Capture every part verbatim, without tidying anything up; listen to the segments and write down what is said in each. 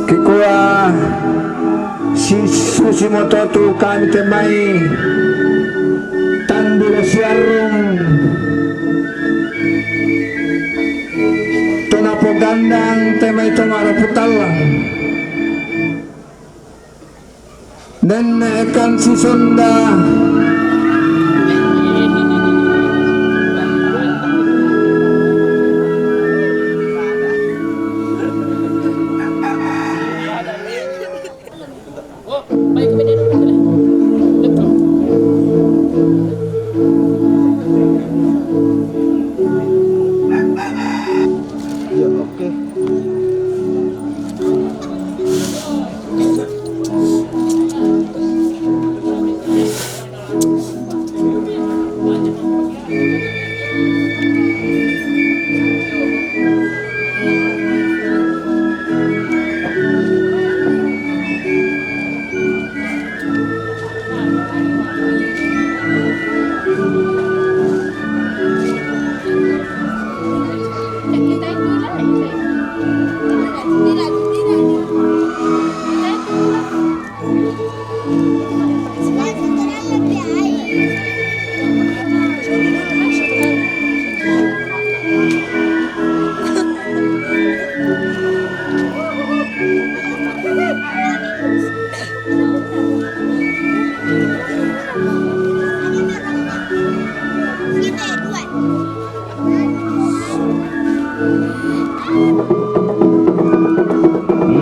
Kikua si susi mototu kami te mai tandira siarung tona pogandang te mai tomara putalang. Nenne ekan si sonda. Ya, oke.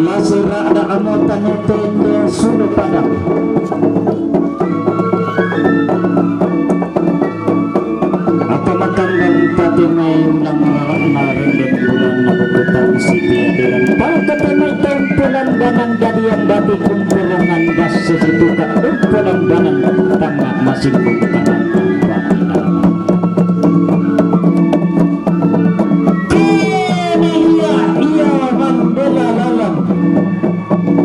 Lasera ada amo tano tendo sudo padang. Apa makambang pati mai ulang marawak na renden bulan na bubutan siti aderan. Pau kete mai tempulan danang dadian dati kumpulungan das sejutuka kumpulan danang tangah masing kumpulan. Kena ia, ia mandela lalang.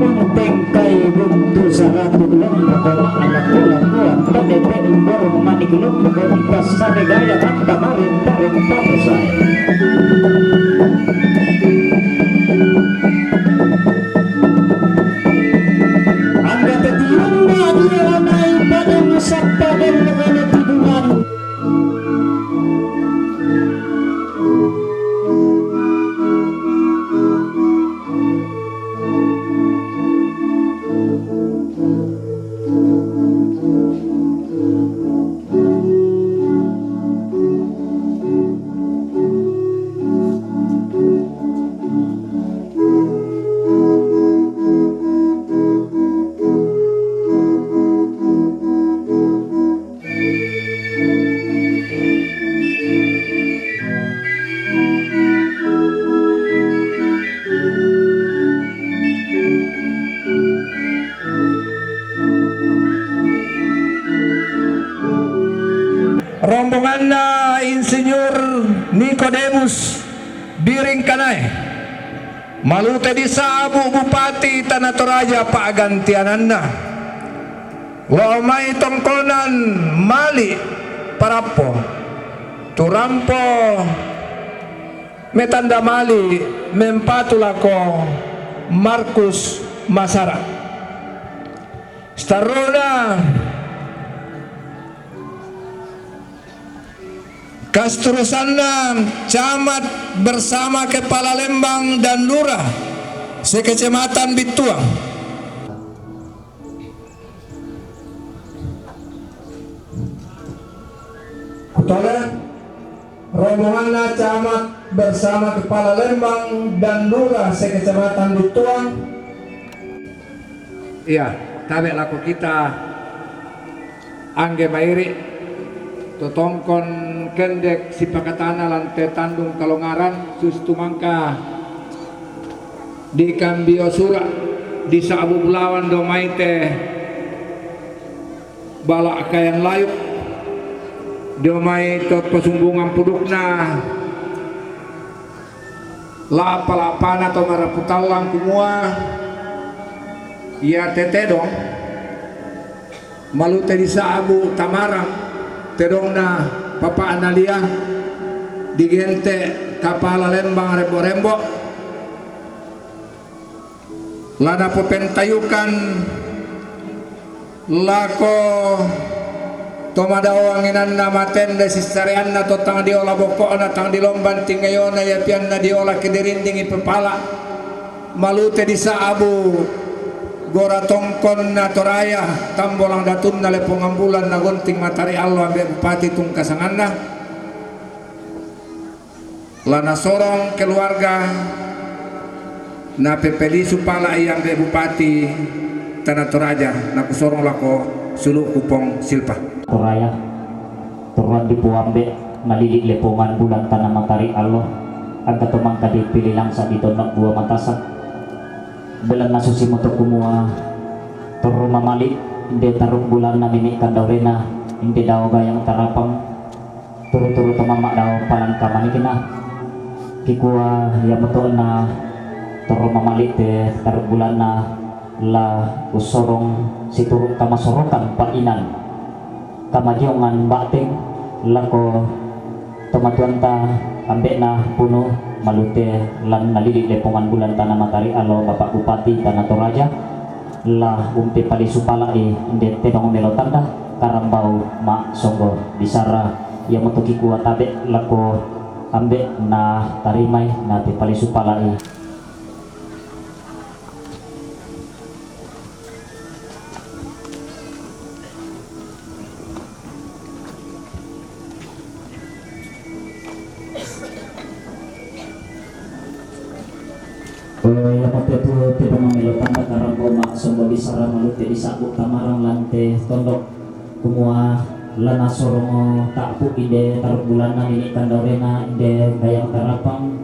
Unteng kai buntu saratu lomboko anak ulang uang tete pe umbor manik lomboko di pasar gaya mata marin parin pamusai. Angga tetiamba dia wanai pada musapa dan mengana tidunan. Rombonganna Insinyur Nikodemus Biring Kanae, malute disa abu Bupati Tana Toraja pa'gantiananna, lao mai tongkonan mali' parappo, tu rampo metanda mali' mempatu lako Markus Masara. Sitarru'na Kasiturusanna camat bersama kepala lembang dan lurah sekecamatan Bittuang. Kutole, rombonganna camat bersama kepala lembang dan lurah sekecamatan Bittuang. Iya, tabe' lako kita angge mairi' to tongkon kendek sipakatana lan te tandung kalongaran, susi tumangka di kambio sura', di sa'bu bulawan do mai te bala' kayan layuk, do mai to pasumbungan pudukna, la'pa-la'pana to marapu tallang kumua, ia te tedong, malute di sa'bu tamarang, tedongna Papa Analia, digente' kapala lembang rembo'-rembo', la napopentayukan lako to madao anginanna matende sissareanna to tang diola boko'na, tang dilomban tingayona, iapianna diola kidirindingi pepala, malute di sa'bu gora tongkonna Toraya, tambolang datunna Lepongan Bulan, nagonting Matari Allo ambe' Bupati tungka sanganna. La nasorong keluarga, napepelisu pala'i ambe' Bupati Tana Toraja, nakusorong lako sulu'ku Pong Silpa. Toraya, torroan dipoambe' nalili' Lepongan Bulan Tana Matari Allo, angka to mangka dipilih langsa di tondok dua matasak. Belanna susimoto kumua torro mamali', inde taruk bulanna nini' kandaurena, inde dao gayang tarapang, turu-turu to mamma' dao palangka manikna. Kikua iamoto na torro mamali' te taruk bulanna la ussorong situru' kamasorokan pa'inan, kamajiongan ba'teng lako tomatuanta ambe'na Punu, malute lan nalili' Lepongan Bulan Tana Matari Allo Bapak Bupati Tana Toraja, la umpepalisu pala'i inde tedong melo tanda karambau ma' songgo bisara, iamoto kikua tabe' lako ambe' na tarimai napepalisu pala'i. Iamote tu tedong melo tanda karambau ma' songgo bisara, malute di sa'bu tamarang lan te tondok, kumua la nasorongo ta'pu inde taruk bulanna nini' kandaurena, inde gayang tarapang,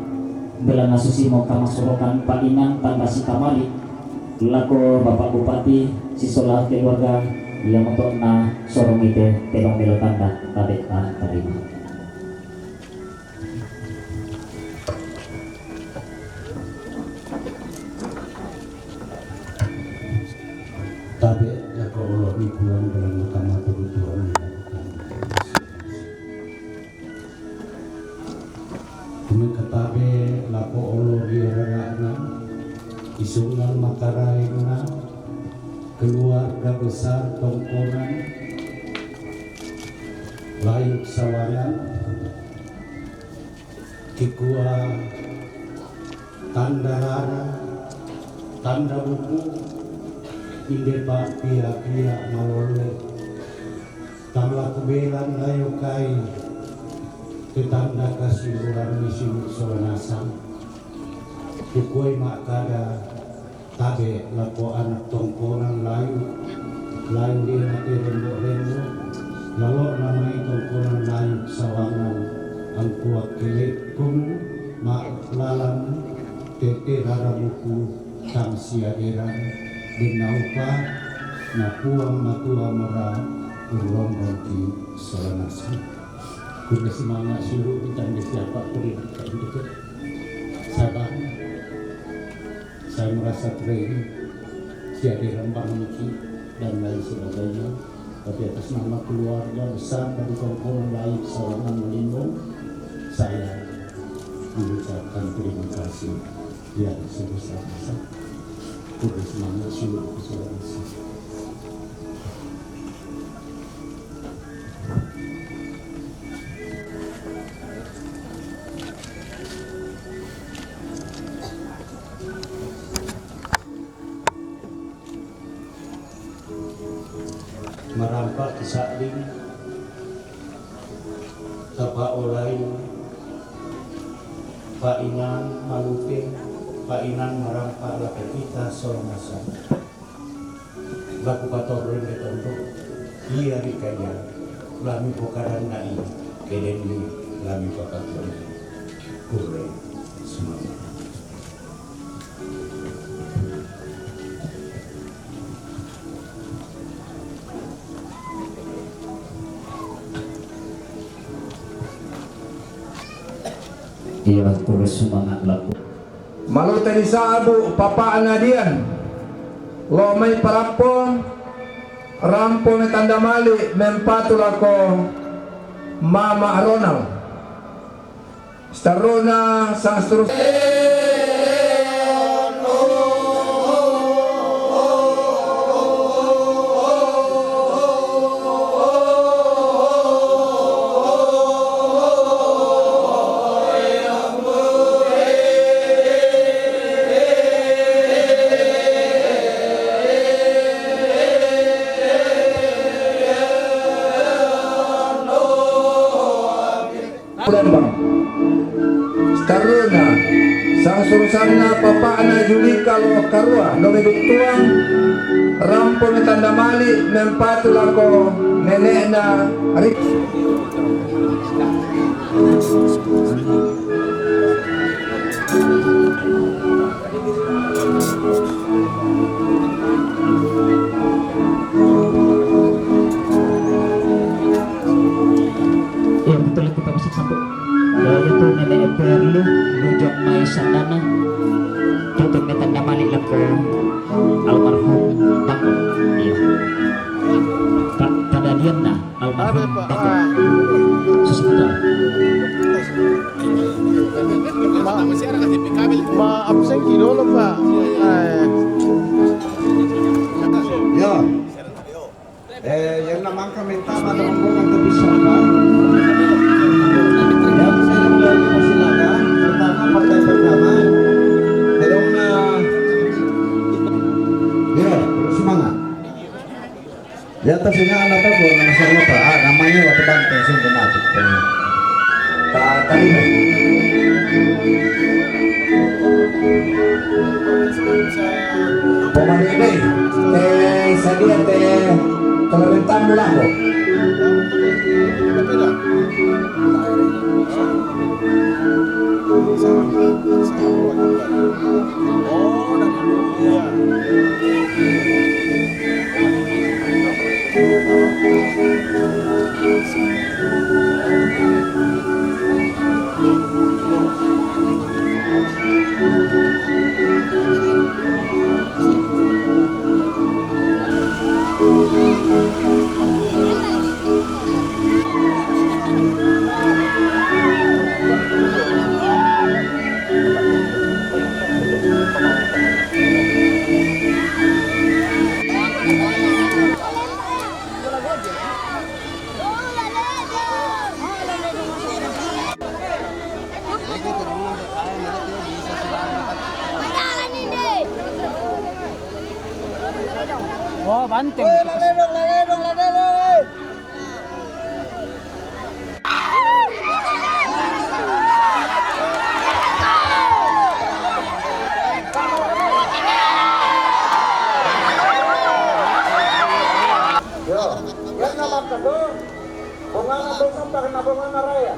belanna susimo kamasorokan pa'inan tanda sitamali' lako Bapak Bupati sisola keluarga, iamoto na sorongi te tedong melo tanda tabe' ta tarima. Tabe' lako olo' ni Puang, belanna kamaturu' Puang. Kumekatabe lako olo' ri araga'na, isungan makaraengna, keluarga besar tongkonan Layuk Sawangan, kikua tanda rara, tanda buku, inde pa pia-pia malolle. Tang la kubelan layo kai, te tanda kasiburan misibu sola nasang. Kukuai makkada, tabe' lako anak tongkonan Layuk, Layuk de nate rembo-rembo, lalo'na mai tongkonan Layuk Sawangan, angkua kelekkomu ma' lalan tete rara buku tang sia eran, de naupa na Puang Matua mora urronggongki sola nasang. Kurre sumanga' sulu' tang di siapa' kurre itu. Sabab saya merasa terhina, sia di rembang niki dan lain sebagainya. Tapi atas nama keluarga besar dari Tongkonan Laik Sawangan Malimbong, saya mengucapkan terima kasih yang sebesar-besar. Kurre sumanga' sulu' ku Sulawesi. Marampa' ki sa'ding, tapaolai pa'inan malute, pa'inan marampa' lako kita solongosan. Laku patorroi ri tondok, iya ri kaia, lami pokadanna'i, kedenni lami pakaturi. Kurre sumanga'. Iya, kurre sumanga' lako. Malute ri Sa'bu, papa'na Dian, lo' mai parampo, rampo me tanda mali' mempatu lako Mama Ronald. Starona sang seterus. Lembang. Starona, sang surusanna papa'na Julika lo' karua, lo' me duttuang, rampo me tanda mali' mempatu lako nene'na ri. Iya, betul, kita masuk sambung. Ya, itu nenek Perlu, Bujang Mai Sandana. Tutup me tanda mali' lako almarhum Bang. Iya. Pak, pada diam nah. Almarhum Bapak. Sebentar. Ma-, ma absen ki dolo, Pak. Eh. Ya. Eh, yang namanya minta pada rombongan terbesar, Pak. Yang saya persilakan, pertama, partai pertama. Tolong, nah. Ya, terus semangat. Ya, atas ini anak apa? Nama siapa, Pak? Ah, namanya waktu Bante, sungguh mati. Pak Tarima. Pemali ini, eh, sadia te, kalau rentang mulaho. Oh, banteng. Yo, yang nama kedua, bongana besar karena bongana raya.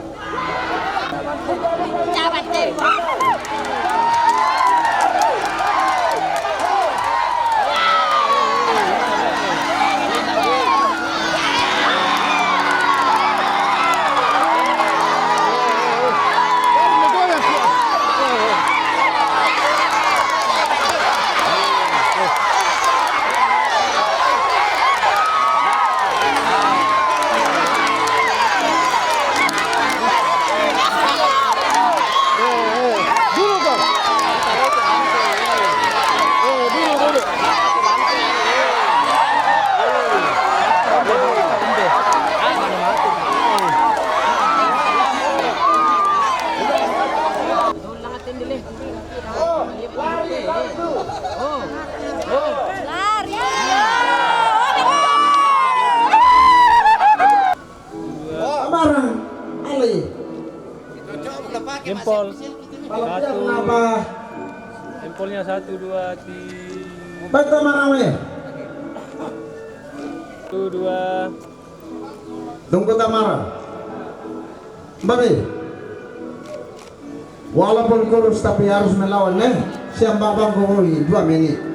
Empol. Kalau tidak Satu. Kenapa? Empolnya satu, dua, tiga. Baik, Tamara, weh. Satu, dua. Tunggu, Tamara. Babi. Walaupun kurus tapi harus melawan, eh. Siang babang kurui dua menit.